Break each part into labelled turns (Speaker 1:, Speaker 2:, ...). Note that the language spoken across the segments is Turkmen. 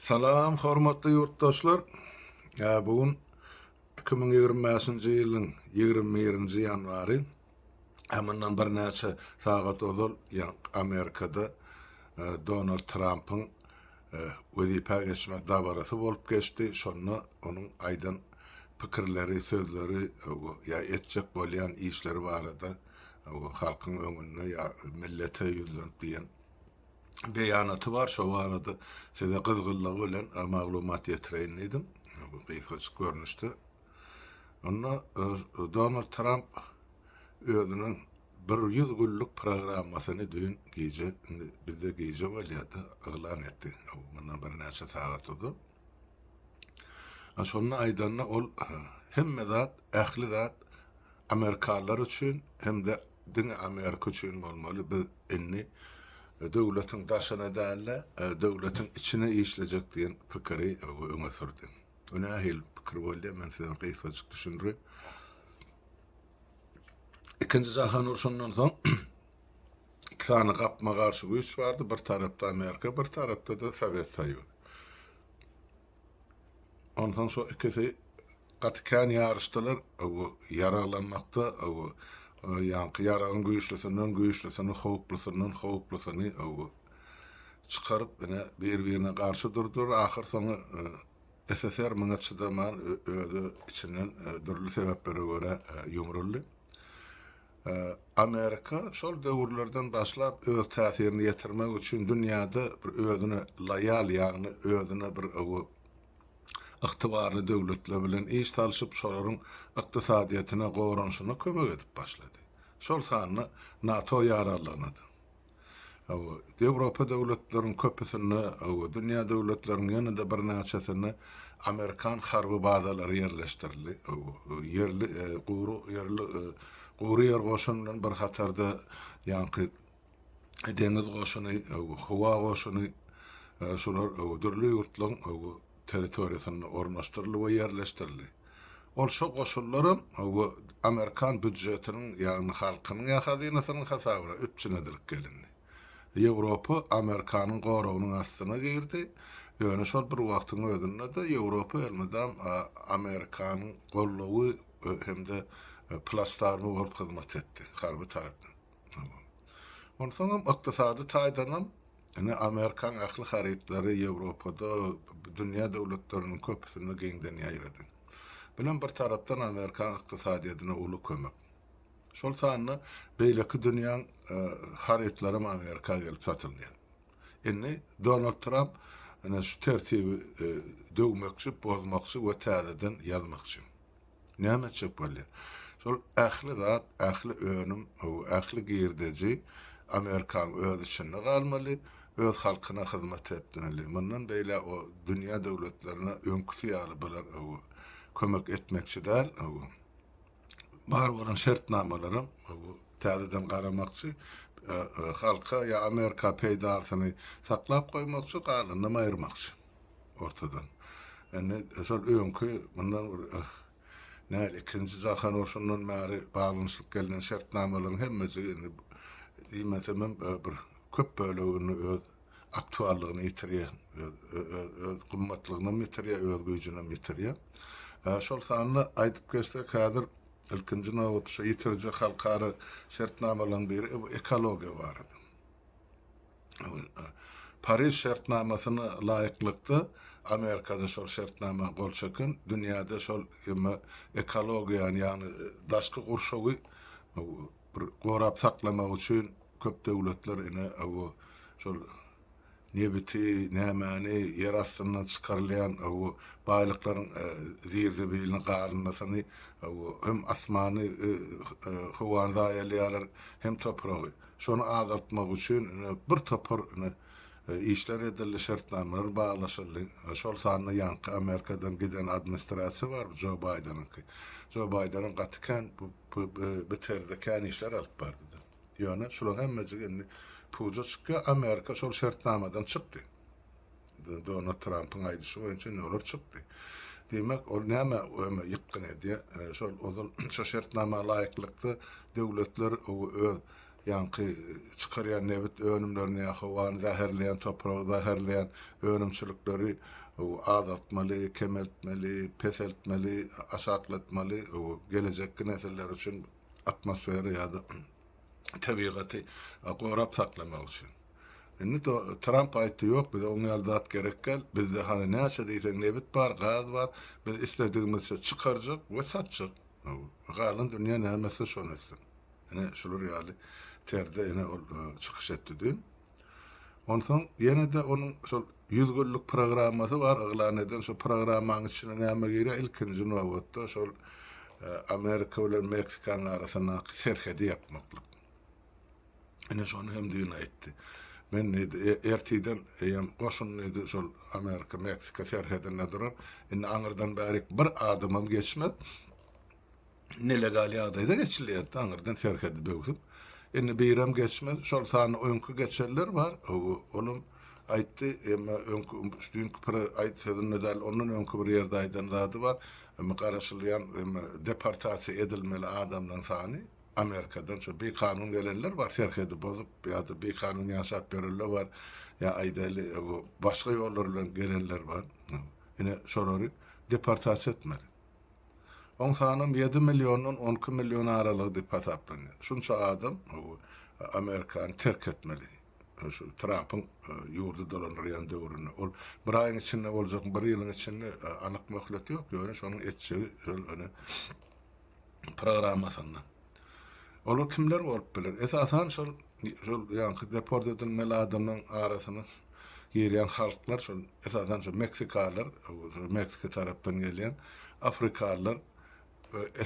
Speaker 1: Salam hormatly ýurtdaşlar. Bu gün 2025-nji ýylyň 21-nji ýanwary. Mundan birnäçe sagat ozal Amerikada Donald Trampyň wezipä geçmek dabarasy bolup geçdi. Şonda onuň aýdan pikirleri, sözleri ýa etjek bolýan işleri barada halkyň öňünde ýa millete ýüzlenip diýen beýanaty bar, şo barada size gyzgynlygy bilen maglumat ýetireýin diýdim. Bu gysgajyk görnüşde. Onda Donald Tramp özüniň 100 günlük programmasyny düýn gije, indi bizde gije bolýar-da, yglan etdi. Mundan birnäçe sagat ozal. Şonda aýdanda ol hemme zat, ähli zat amerikanlar üçin hem-de diňe Amerika üçin bolmaly. Biz indi döwletiň daşyna däl-de, döwletiň içine işlejek diýen pikiri öňe sürdi. Bu nähili pikir bolýar, men size gysgajyk düşündireyim. Ikinji jahan urşundan soň iki sany gapma-garşy güýç bardy, bir tarapda Amerika, bir tarapda-da Sowet Soýuzy. Onsoň şo ikisi gaty kän ýaryşdylar, ýaraglanmakda, ýaňky ýaragyň güýçlüsinden güýçlüsini, howplysyndan howplusyny çykaryp, ine, bir-birine garşy durdular. Ahyrsoňy SSR muňa çydaman, özi içinden dürli sebäplere görä ýumruldy. Amerika şol döwürlerden başlap öz täsirini ýetirmek üçin dünýäde bir özüne loýal, ýagny özüne bir ygtybarly döwletler bilen iş salşyp, şolaryň ykdysadyýetine, goranyşyna kömek edip başlady. Şol sanda NATO ýaranlygyna-da. Hawa, Ýewropa döwletleriň köpüsinde, hawa, dünýä döwletleriniň ýene-de birnäçesinde amerikan harby bazalary ýerleşdirildi. Hawa, ýerli, gury, ýerli, gury ýer goşuny bilen bir hatarda ýaňky deňiz goşuny, hawa, howa goşuny, şular, hawa, dürli ýurtlaryň, hawa, territoriýasynda ornaşdyryldy we ýerleşdirildi. Ol şo goşunlaram we amerikan býudžetiniň, ýagny halkynyň ýa hazynasynyň hasabyna üpjün edilip gelindi. Ýewropa Amerikanyň goragynyň astyna girdi, ýöne şol bir wagtyň özünde-de Ýewropa elmydam Amerikanyň goldawy hem-de plasdarmy bolup hyzmat etdi, harby tarapdan. Onsoňam ykdysady taýdanam ine Amerikaň ähli harytlary Ýewropada, dünýä döwletleriniň köpüsinde giňden ýaýrady. Bulam bir tarapdan Amerikaň ykdysadyýetine uly kömek. Şol sanda beýleki dünýäň harytlaram Amerika gelip satylýar. Indi Donald Tramp ine şu tertibi döwmekçi, bozmakçy we täzeden ýazmakçy. Näme etjek bolýar? Şol ähli zat, ähli önüm, ähli girdeji Amerikaň öz içinde galmaly, öz halkyna hyzmat etmeli. Mundan beýläk o dünýä döwletlerine öňküsi ýaly bular kömek etmekçi däl. Bar bolan şertnamalaram täzeden garamakçy, halka ýa Amerika peýdasyny saklap goýmakçy, galanynam aýyrmakçy. ortadan. Indi şol öňki mundan bir näl ikinji jahan urşundan bäri baglanyşyp gelnen şertnamalaryň hemmejigi indi diýmesemem bir köp bölegi indi öz aktuallygyny ýitirýär, öz öz gymmatlygynam ýitirýär, öz güýjünem ýitirýär. Şol sanda aýdyp geçsek häzir ilkinji nobatda şu ýitirjek halkara şertnamalaryň biri bu ekologiýa barada. Pariž şertnamasyna laýyklykda Amerikada şol şertnama gol çeken, dünýäde şol eme ekologiýany, ýagny daşky gurşawy bir gorap saklamak üçin köp döwletler ine bu şol nebiti, nämäni ýer astyndan çykarylýan bu baýlyklaryň zir-zibilini, galyndysyny hem asmany, howany zaýalaýarlar, hem topragy. Şony azaltmak üçin ine bir topar ine işler edildi, şertnamalar baglaşyldy. Şol sanda ýaňky Amerikadan giden administrasiýa bar, Jo Baýdeniňki. Jo Baýdenem gaty kän bu bu terzde kän işler alyp bardy. Ýöne şularyň hemmejigi indi puja çykýar. Amerika şol şertnamadan çykdy. Donald Trampyň aýdyşy boýunça indi olar çykdy. Diýmek, ol näme öme ýykgyn edýär? Şol ozal şo şertnama laýyklykda döwletler öz. ýaňky çykarýan nebit önümlerini ýa howany zäherleýän, topragy zäherleýän önümçilikleri azaltmaly, kemeltmeli, peseltmeli, aşaklatmaly, gelejekki nesiller üçin atmosfera ýa-da tebigaty gorap saklamak üçin. Indi Tramp aýtdy, ýok, bize oň ýaly zat gerek däl, bizde hany näçe diýseň nebit bar, gaz bar, biz isledigimizçe çykarjak we satjak. Galan dünýä näme etse şony etsin. Ine şular ýaly terde ine ol çykyş etdi düýn. Onsoň ýene-de onuň şol 100 günlük programmasy bar yglan eden şo programmanyň içine näme girýär? Ilkinji nobatda şol Amerika bilen Meksikanyň arasyndaky serhedi ýapmaklyk. Ine şony hem düýn aýtdy. Men diýdi, e, ertiden eýýäm goşun diýdi, şol Amerika, Meksika serhedinde durar. Indi aňyrdan bärik bir adamam geçmez. Nelegal ýagdaýda geçilýärdi aňyrdan serhedi böwsüp. Indi birem geçmez. Şol sanda öňki geçenler bar. Olam aýtdy, emma öňki düýnki bir aýt sözünde däl, ondan öňki bir ýerde aýdan zady bar. Emma garaşylýan, emma deportasiýa edilmeli adamlaryň sany Amerikadan şo bikanun gelenler bar, serhedi bozup ýa-da bikanun ýaşap ýörenler bar, ýa aýdaýly başga ýollar bilen gelenler bar. Ine şolary deportasiýa etmeli. Oň sanam 7 milliondan 12 million aralygy diýip hasaplanýar. Şunça adam Amerikany terk etmeli. Şu Trampyň ýurdy dolandyrýan döwründe. Ol bir aýyň içinde boljakmy, bir ýylyň içinde anyk möhlet ýok, ýöne şonuň etjegi şol ine programmasynda. Olar kimler bolup biler? Esasan şol şol ýaňky deport edilmeli adamlaryň arasyna girýän halklar şol esasan şol meksikalylar, Meksika tarapdan gelýän afrikalylar,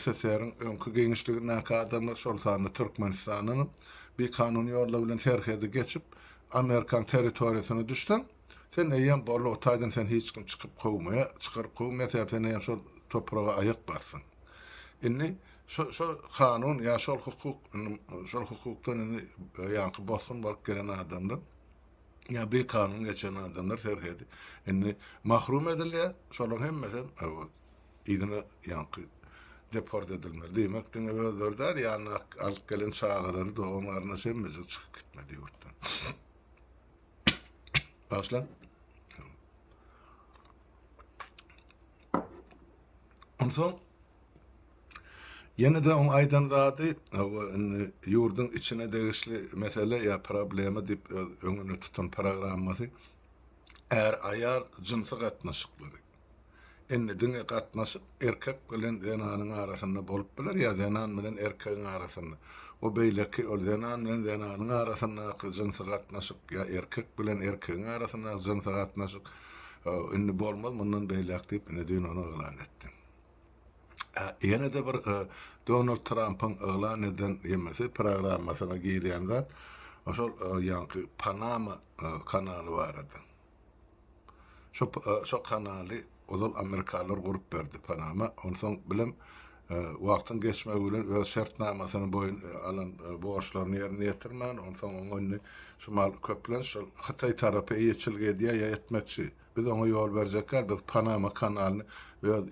Speaker 1: SSR-iň öňki giňişligindäki adamlar, şol sanda Türkmenistandan hem bikanun ýollar bilen serhedi geçip, Amerikan territoriýasyna düşseň, sen eýýäm boldy, o taýdan seni hiç kim çykyp kowmaýar, çykaryp kowmaýar, sebäbi sen eýýäm şol topraga aýak basdyň. Indi şo şo kanun ýa şol hukuk indi şol hukukdan indi ýaňky bosgun bolup gelen adamlar ýa bikanun geçen adamlar serhedi indi mahrum edilýär. Şolaryň hemmesem yzyna ýaňky deport edilmeli. Diýmek diňe özleri däl, ýanyna alyp gelen çagalary, dogan-garyndaş hemmejik çykyp gitmeli ýurtdan. Başla. Onsoň ýene-de oň aýdan zady, indi ýurduň içine degişli mesele ýa problema diýip öz öňüne tutan programmasy är-aýal jynsy gatnaşyklary. Indi diňe gatnaşyk erkek bilen zenanyň arasynda bolup biler ýa zenan bilen erkegiň arasynda. O beýleki ol zenan bilen zenanyň arasyndaky jynsy gatnaşyk ýa erkek bilen erkegiň arasyndaky jynsy gatnaşyk Indi bolmaz mundan beýläk diýip, ine düýn ony yglan etdi. Ýene-de bir Donald Trampyň yglan eden ýemesi programmasyna girýän zat, şol ýaňky Panama kanaly barada. Şo şo kanaly ozal amerikanlar gurup berdi Panama. Onsoň bilem wagtyň geçmegi bilen öz şertnamasyny boýun alan borçlaryny ýerine ýetirmän, onsoň oňa indi şu mal köplenç şol hytaý tarapy eýeçilik edýär ýa etmekçi. Biz oňa ýol berjek däl, biz Panama kanalyny öz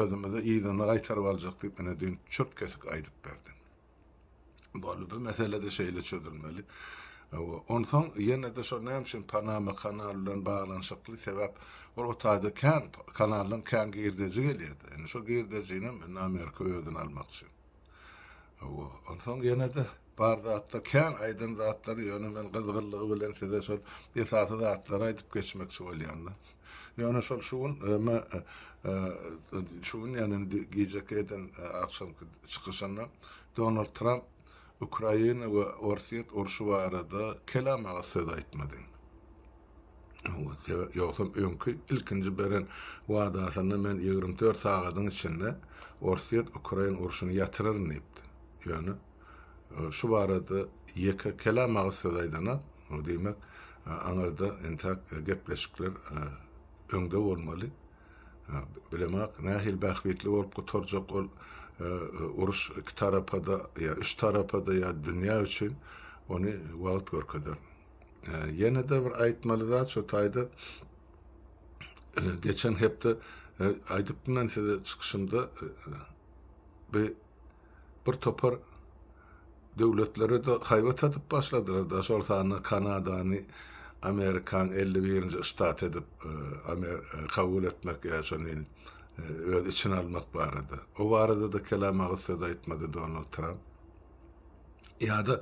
Speaker 1: özümize yzyna gaýtaryp aljak diýip ine düýn çürt-kesik aýdyp berdi. Boldy bu mesele-de şeýle çözülmeli. Onsoň ýene-de şo näme üçin Panama kanaly bilen baglanyşykly sebäp ol o taýda kän kanaldan kän girdeji gelýärdi. Indi şo girdejinem indi Amerika özüne almakçy. Hawa, onsoň ýene-de bar zatda kän aýdan zatlary ýöne men gyzgynlygy bilen size şol esasy zatlary aýdyp geçmekçi bolýan-da. Ýöne şol şu gün şu gün ýagny indi gijeki eden agşamky çykyşynda Donald Tramp Ukraina we Orsýet urşy barada kelam agyz söz aýtmady. Ýogsam öňki ilkinji beren wadasynda men 24 sagadyň içinde Orsýet-Ukrain urşuny ýatyraryn diýipdi. Ýöne şu barada ýeke kelam agyz söz aýdanok. Diýmek, aňyrda entäk gepleşikler öňde bolmaly. Bilemok, nähili bähbitli bolup gutarjak ol uruş iki tarapa-da ýa üç tarapa-da ýa dünýä üçin ony wagt görkezer. Ýene-de bir aýtmaly zat şu taýda geçen hepde aýdypdym men size çykyşymda bir bir topar. döwletlere-de haýbat atyp başladylar-da, şol sanda Kanadany Amerikanyň 51-nji ştaty edip kabul etmek ýa şony öz içine almak barada. O barada-da kelam agyz söz aýtmady Donald Tramp. Ýa-da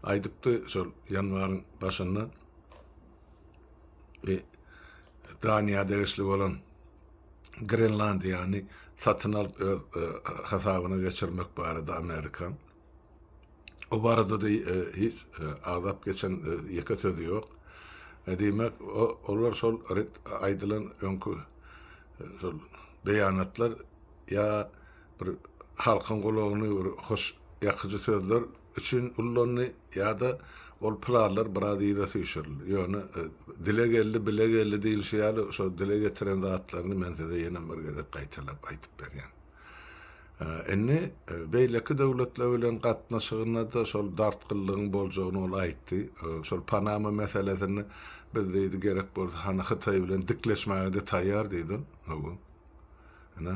Speaker 1: aýdypdy şol ýanwaryň başynda bir Daniýa degişli bolan Grenlandiýany satyn alyp öz e, hasabyna geçirmek barada Amerika. O barada da e, hiç e, agzap geçen ýeke sözi ýok. Diýmek, olar şol aýdylan öňki şol beýanatlar ýa bir halkyň gulagyny bir hoş ýakyjy sözler üçin ullandy ýa-da ol planlar biraz yza süýşürildi. Ýöne e, dile geldi, bile geldi diýilişi ýaly şo dile getiren zatlaryny men size ýene bir gezek gaýtalap aýdyp berýän. E, indi e, beýleki döwletler bilen gatnaşygynda-da şol dartgynlygyň boljagyny ol aýtdy. Şol Panama meselesinde biz diýdi gerek bolsa hany Hytaý bilen dikleşmäge-de taýýar diýdi. Hawa. Ine,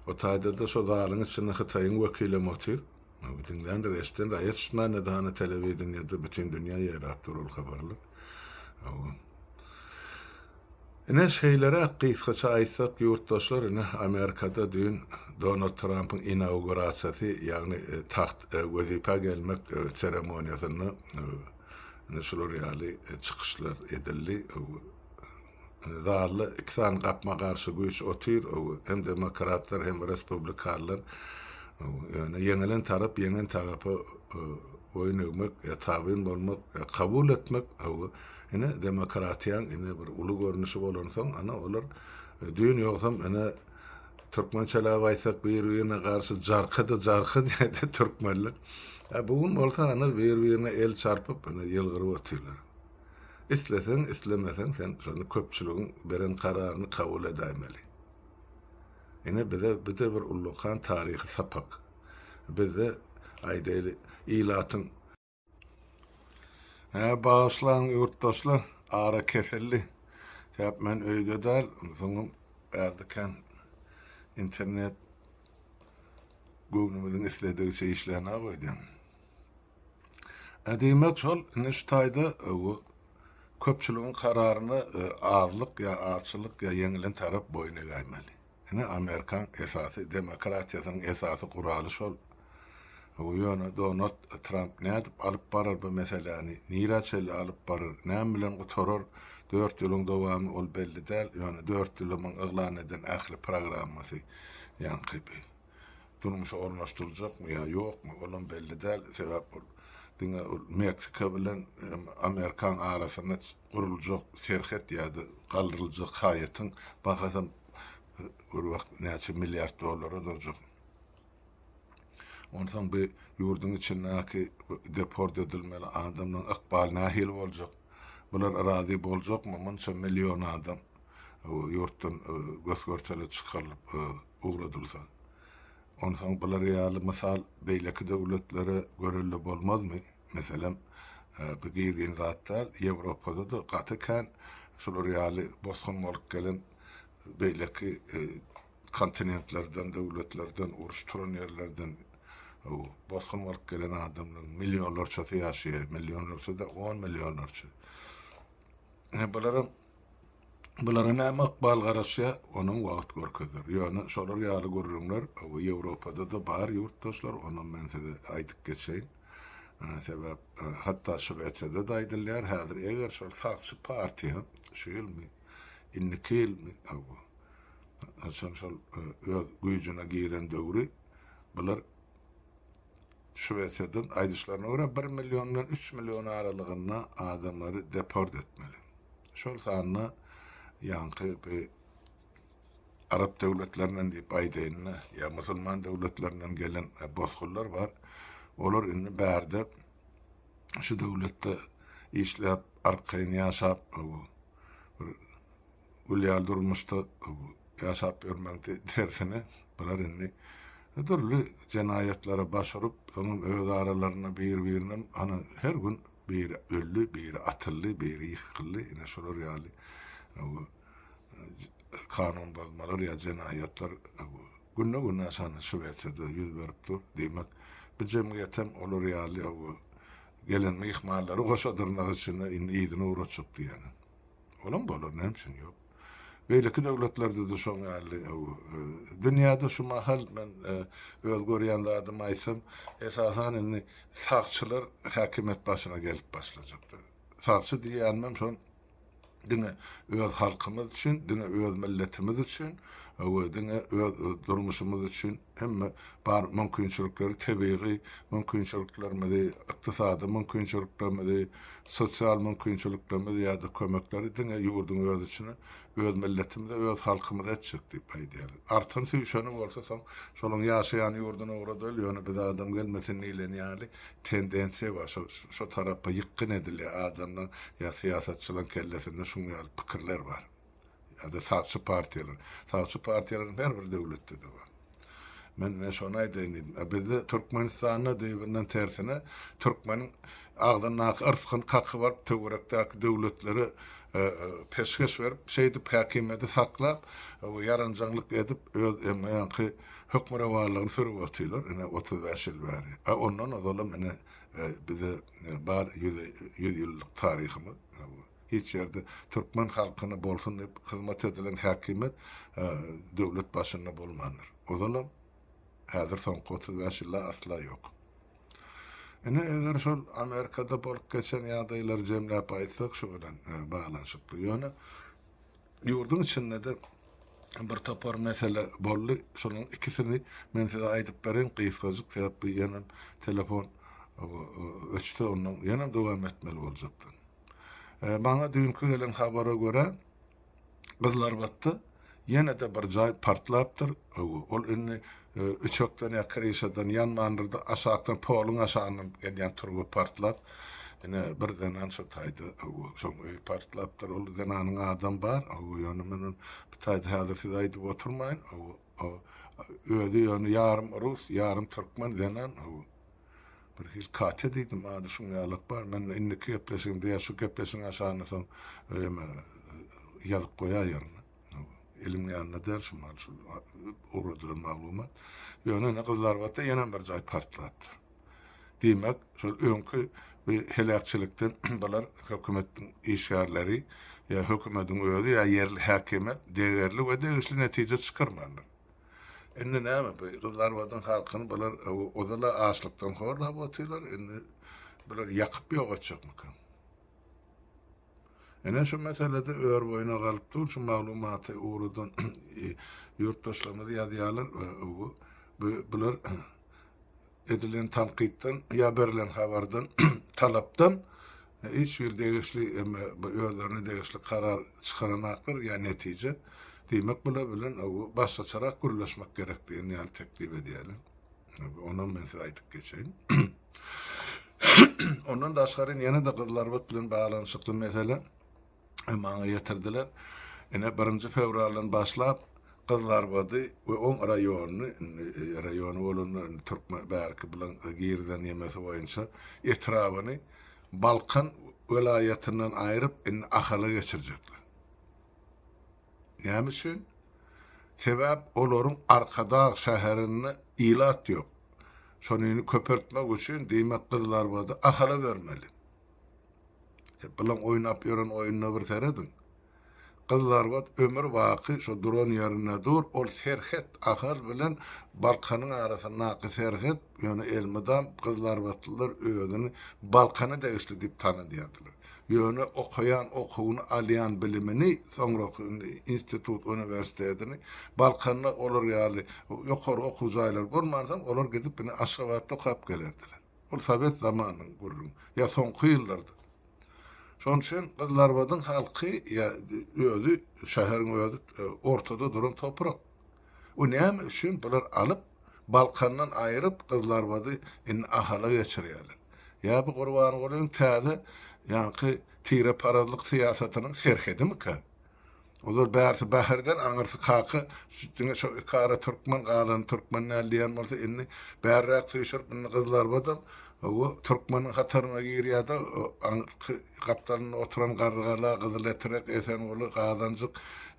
Speaker 1: o taýda-da şo zalyň içinde Hytaýyň wekilem otyr. Bu diňländir, eşidendir. A eşitmände-de hany telewideniýede bütin dünýä ýaýrap dur ol habarlar. Hawa. Ine, şeýleräk gysgaça aýtsak, ýurtdaşlar, ine, Amerikada düýn Donald Trampyň inaugurasiýasy, ýagny e, tagt e, wezipä gelmek e, seremoniýasynda ine şular ýaly çykyşlar edildi. Zalda iki sany gapma-garşy güýç otyr, hem demokratlar, hem respublikanlar. Ýöne ýeňilen tarap ýeňen tarapa boýun egmek ýa tabyn bolmak ýa kabul etmek, ine, demokratiýaň ine bir uly görnüşi bolansoň, ana, olar düýn ýogsam, ine, türkmençeläp aýtsak, bir-birine garşy jarkady, jarky diýdi türkmenler. Bu gün bolsa, ana, bir-birine el çarpyp, ine, ýylgyryp otyrlar. Isleseň, islemeseň sen şony köpçüligiň beren kararyny kabul edäýmeli. Ine bize bu-da bir ullakan taryhy sapak. Bizde aýdaýly ilatyň. Hä, bagyşlaň ýurtdaşlar, ara kesildi. Sebäp men öýde däl, soňam bärde kän internet göwnümiziň isledigiçe işlänok öýdýän. Diýmek şol indi şu taýda köpçüligiň kararyna azlyk ýa azçylyk ýa ýeňilen tarap boýun egäýmeli. Ine Amerikan esasy demokratiýasynyň esasy guraly şol. Ýöne Donald Tramp nädip alyp barar bu meseläni, nirä çenli alyp barar, näme bilen gutarar, dört ýylyň dowamy ol belli däl, ýöne dört ýylyň yglan eden ähli programmasy ýaňky durmuşa ornaşdyryljakmy ýa ýokmy, olam belli däl, sebäp ol diňe ol Meksika bilen Amerikaň arasynda guruljak serhet ýa-da galdyryljak haýatyň bahasam bir wagt näçe milliard dollara durjak. Onsoň bu ýurduň içindäki deport edilmeli adamlaryň ykbaly nähili boljak? Bular razy boljakmy munça million adam ýurtdan gös-görtele çykarylyp ugradylsa. Onsoň bular ýaly mysal beýleki döwletlere görelde bolmazmy? Meselem, bu gizlin zat däl, Ýewropada-da gaty kän şular ýaly bosgun bolup gelen beýleki kontinentlerden, döwletlerden, uruş turan ýerlerden bosgun bolup gelen adamlaryň millionlarçasy ýaşaýar, millionlarça däl, on millionlarça. Bularam Bulara näme ykbal garaşýar, onam wagt görkezer. Ýöne şolar ýaly gürrüňler Ýewropada-da bar ýurtdaşlar, onam men size aýdyp geçeýin. Sebäp hatda Şwesiýada-da aýdylýar, häzir eger şol sagçy partiýa şu ýylmy, indiki ýylmy, haçan şol öz güýjüne giren döwri bular Şwesiýadan aýdyşlaryna görä bir milliondan üç million aralygynda adamlary deport etmeli. Şol sanda ýaňky bi arap döwletlerinden diýip aýdaýyn-da, ýa musulman döwletlerinden gelen bosgunlar bar. Olar indi bärde şu döwletde işläp, arkaýyn ýaşap, bir gül ýaly durmuşda ýaşap ýörmegiň tersine, bular indi dürli jenaýatlara baş urup, soňam öz aralarynda bir-birine hany her gün Biri öldi, biri atyldy, biri ýykyldy. Ine şolar ýaly kanun bozmalar ýa jenaýatlar günde-günaşan Şwesiýada ýüz berip dur. Diýmek, Bu jemgyýetem olar ýaly hawa gelen myhmanlary goşa dyrnak içinde indi yzyna ugratjak diýýärler. Olam bolar, näme üçin ýok. Beýleki döwletlerde-de şoň ýaly hawa. Dünýäde şu mahal men öz görýän zadymy aýtsam, esasan indi sagçylar häkimiýet başyna gelip başlajakdyr. Sagçy diýýänimem şol diňe öz halkymyz üçin, diňe öz milletimiz üçin we diňe öz durmuşymyz üçin hemme bar mümkinçilikleri, tebigy mümkinçiliklerimizi, ykdysady mümkinçiliklerimizi, sosial mümkinçiliklerimizi ýa-da kömekleri diňe ýurduň özi üçin, öz milletimize, öz halkymyza etjek diýip aýdýarlar. Artan süýşeni bolsa soň şolaryň ýaşaýan ýurduna ugradaly, ýöne bize adam gelmesin diýlen ýaly tendensiýa bar, şo şo tarapa ýykgyn edilýär, adamlaň ýa syýasatçylaň kellesinde şuň ýaly pikirler bar. Ýa-da sagçy partiýalar. Sagçy partiýalaryň her bir döwletde-de bar. Men ine şony aýdaýyn diýdim. A bizde Türkmenistanda düýbünden tersine türkmeniň agzyndaky yrsgyny kakyp alyp töwerekdäki döwletlere peşgeş berip, şeýdip häkimiýeti saklap, ýaranjaňlyk edip öz ýaňky hökmürowanlygyny sürüp otyrlar ine 35 ýyl bäri. A ondan ozalam ine bize bar ýüz ýyllyk taryhymyz. Hiç ýerde türkmen halkyna bolsun diýip hyzmat edilen häkimiýet döwlet başynda bolmandyr. Ozalam häzir soňky 35 ýylda asla ýok. Ine eger şol Amerikada bolup geçen ýagdaýlary jemläp aýtsak şu bilen baglanyşykly. Ýöne ýurduň içinde-de bir topar mesele boldy. Şolaryň ikisini men size aýdyp bereýin gysgajyk sebäp bu ýenem telefon öçse ondan ýenem dowam etmeli boljakdyr. Maňa düýnki gelen habara görä Gyzlarbatda ýene-de bir jaý partlapdyr. Ol indi üçekden ýa kryşadan ýanmandyr-da, aşakdan poluň aşagyndan gelýän turba partlap, ine bir zenan şo taýda şoň öýi partlapdyr. Ol zenanyň adam bar, ýöne men ony bu taýda häzir size aýdyp oturmaýyn. Özi ýöne ýarym rus, ýarym türkmen zenan. Bir hili Katya diýdim, ady şuň ýalak bar. Men indiki gepleşigimde ýa şu gepleşigiň aşagynda soň eme ýazyp goýaýaryn. Eliň ýanynda däl şu mal şu ugradylan maglumat. Ýöne ine Gyzylarbatda ýene bir jaý partlapdyr. Diýmek, şol öňki bu heläkçilikden bular hökümetiň işgärleri ýa hökümetiň özi ýa ýerli häkimiýet degerli we degişli netije çykarmandyr. Indi näme bu Gyzylarbadyň halkyny bular ozal-a açlykdan horlap otyrlar, indi bular ýakyp ýok etjekmika? Ine şu meselede ör boýuna galyp dur, şu maglumaty ugradan ýurtdaşlarymyz ýazýarlar, bu bular edilen tankytdan ýa berlen habardan, talapdan hiç bir degişli özlerine degişli karar çykaranaklar ýa netije. Diýmek bular bilen başgaçarak gürleşmek gerek diýen ýaly teklip edýärler. Onam men size aýdyp geçeýin. Ondan daşgary ýene-de Gyzylarbat bilen baglanyşykly mesele maňa ýetirdiler. Ine, birinji fewraldan başlap Gyzlarbady we oň raýonyny, indi raýony bolanda indi türkmen bärki bilen girizen ýemesi boýunça etrabyny Balkan welaýatyndan aýryp, indi Ahala geçirjekler. Näme üçin? Sebäp olaryň Arkadag şäherinde ilat ýok. Şonyny köpeltmek üçin diýmek Gyzlarbady Ahala bermeli. Bulaň oýnap ýören oýnuna bir serediň. Gyzlarbat ömür baky şo duran ýerinde dur, ol serhet Ahal bilen Balkanyň arasyndaky serhet, ýöne elmydam gyzlarbatlylar özüni Balkana degişli diýip tanadýardylar. Ýöne okaýan okuwyny, alýan bilimini, soňraky indi institut, uniwersitetini Balkanda olar ýaly ýokary okuw jaýlary bolmansoň, olar gidip indi Aşgabatda okap gelerdiler. Ol sowet zamanynyň gürrüňi. Ýa soňky ýyllarda. Şonuň üçin Gyzylarbadyň halky ýa özi, şäheriň özi ortada duran toprak. O näme üçin bular alyp, Balkandan aýryp, Gyzylarbady indi Ahala geçirýärler. Ýa bu Gurbangulyň täze ýaňky tireparazlyk syýasatynyň serhedimikä? Ozal bärsi Bäherden, aňyrsy Kaka, diňe şo ikara türkmen, galany türkmen däl diýen bolsa, indi bärräk süýşürip, indi Gyzlarbadam, hawa, türkmeniň hataryna girýär-de, aňyrky gapdalynda oturan Garrygala, Gyzyletrek, Esenguly, Gazanjyk,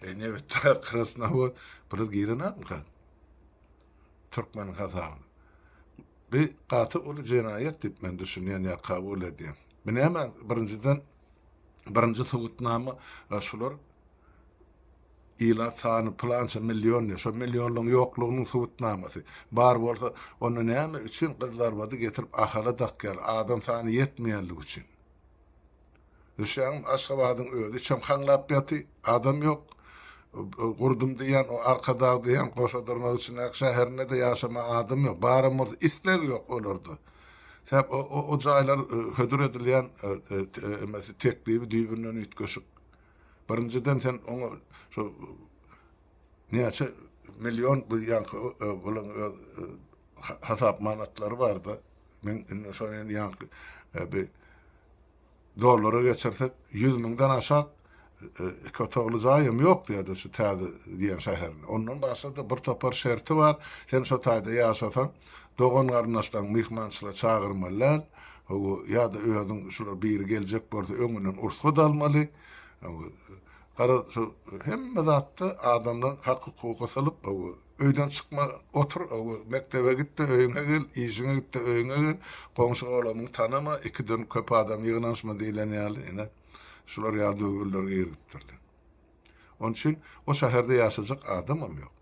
Speaker 1: Nebitdag, Krasnowod, bular girenokmyka türkmeniň hasabyna? Bu gaty uly jenaýat diýip men düşünýän ýa kabul edýän. Bu näme birinjiden birinji subutnama şular ilat sany pylança million diýýär. Şo millionlaryň ýoklugynyň subutnamasy. Bar bolsa onda näme üçin Gyzlarbady getirip Ahala dakýarlar? Adam sany ýetmeýänligi üçin. Düşýäňmi? Aşgabadyň özi içem haňlap ýaty, adam ýok. Gurdum diýýän, o Arkadag diýýän goşa dyrnak içindäki şäherinde-de ýaşama adam ýok. Baram bolsa isleg ýok olarda. Sebäp o jaýlar hödür edilýän emesi teklibi düýbünden üýtgeşik. Birinjiden sen oňa şo näçe million bu ýaňky bulaň öz hasap manatlary barda. Men indi şo ýaňky bir Dollara geçirsek 100 müňden aşak iki otagly jaýam ýok diýýärdi şu täze diýen şäherinde. Ondan başga-da bir topar şerti bar. Sen şo taýda ýaşasaň, dogan-garyndaşlaryňy myhmançylyga çagyrmaly däl. Hawa, ýa-da özüň şular biri geljek bolsa öňünden ursgat almaly. Hawa, garaz şu hemme zatda adamlaryň hak-hukugy gysylyp, hawa, Öýden çykma, otur, mekdebe git-de öýüňe gel, işiňe git-de öýüňe gel, goňşy-golamyňy tanama, ikiden köp adam ýygnanyşma diýlen ýaly, ine, şular ýaly düzgünleri girizipdirler. Onuň üçin o şäherde ýaşajak adamam ýok.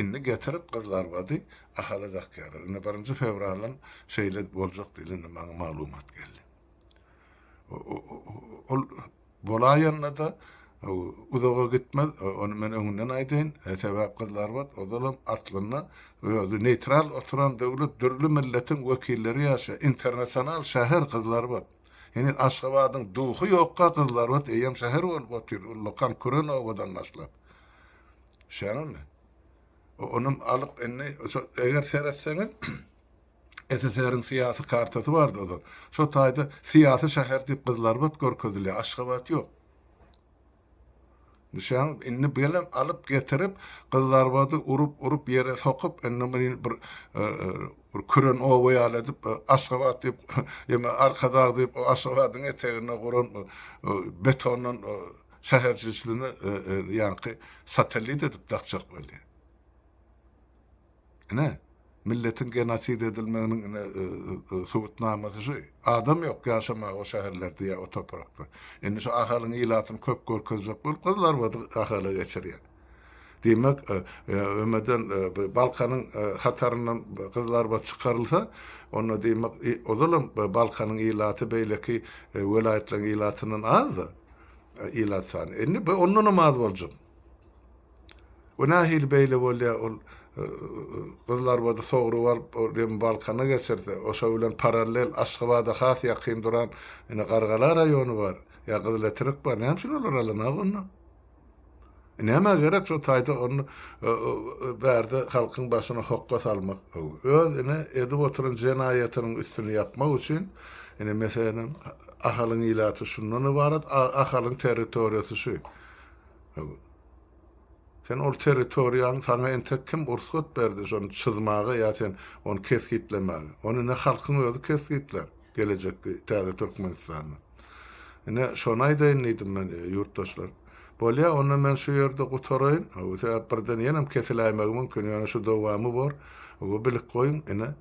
Speaker 1: Indi getirip Gyzlarbady Ahala dakýarlar. Indi birinji fewraldan şeýle boljak diýlen indi maňa maglumat geldi. Ol bolaýanda-da uzaga gitmez, ony men öňünden aýdaýyn. Sebäp Gyzlarbat ozalam aslynda özi neýtral oturan döwlet, dürli milletiň wekilleri ýaşaýar. Internasional şäher Gyzlarbat. Heniz Aşgabadyň duhy ýokka Gyzlarbat eýýäm şäher bolup otyr, ullakan küren obadan başlap. Şeýlemi? Onam alyp indi eger seretseňiz SSR-iň syýasy kartasy bardy ozal. Şo taýda syýasy şäher diýip Gyzylarbat görkezilýär, Aşgabat ýok. Düşýäňizmi? Indi gelem alyp getirip Gyzylarbady urup-urup ýere sokup, indi muny bir bir küren oba ýaly edip Aşgabat diýip, ýa Arkadag diýip o Aşgabadyň eteginde guran betondan şäherçilisini ýaňky satellit edip dakjak bolýar. Ine, milletiň genosid edilmeginiň ine subutnamasy şu. Adam ýok ýaşamaga o şäherlerde ýa o toprakda. Indi şu Ahalyň ilatyny köp görkezjek bolup Gyzlarbady Ahala geçirýär. Diýmek, ümeden Balkanyň hataryndan Gyzlarbat çykarylsa, onda diýmek, ozalam Balkanyň ilaty beýleki welaýatlaryň ilatyndan az-da ilat sany. Indi bu ondanam az boljak. O nähili beýle bolýar, ol Gyzlarbady sogrup alyp, ol hem Balkana geçirse, oşa bilen parallel Aşgabada has ýakyn duran ine Gargala raýony bar, ýa Gyzyletrek bar, näme üçin olar alanok onda? Nämä gerek şo taýda ony bärde halkyň başyna hokga salmak? Öz ine edip oturan jenaýatynyň üstüni ýapmak üçin, ine meselem, Ahalyň ilaty şundan ybarat, Ahalyň territoriýasy şu. Sen ol territoriýaň saňa entek kim ursgat berdi şony çyzmaga ýa sen ony kesgitlemäge? Ony ine halkyň özi kesgitlär gelejekki täze Türkmenistanda. Ine şony aýdaýyn diýdim men ýurtdaşlar. Bolýa onda men şu ýerde gutaraýyn. Sebäp birden ýenem kesiläýmegi mümkin ýöne şu dowamy bor. Bilip goýuň ine.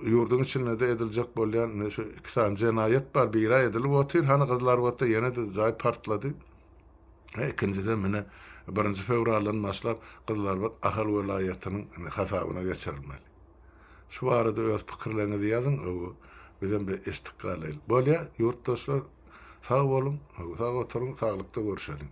Speaker 1: Ýurduň içinde-de ediljek bolýan ine şu iki sany jenaýat bar, biri-ä edilip otyr, hany Gyzylarbatda ýene-de jaý partlady. Ikinjisem ine birinji fewraldan başlap Gyzylarbat Ahal welaýatynyň ine hasabyna geçirilmeli. Şu barada öz pikirleriňizi ýazyň, bizem bir eşidip galaýyl. Bolýa, ýurtdaşlar, sag boluň, sag oturyň, saglykda görşeliň.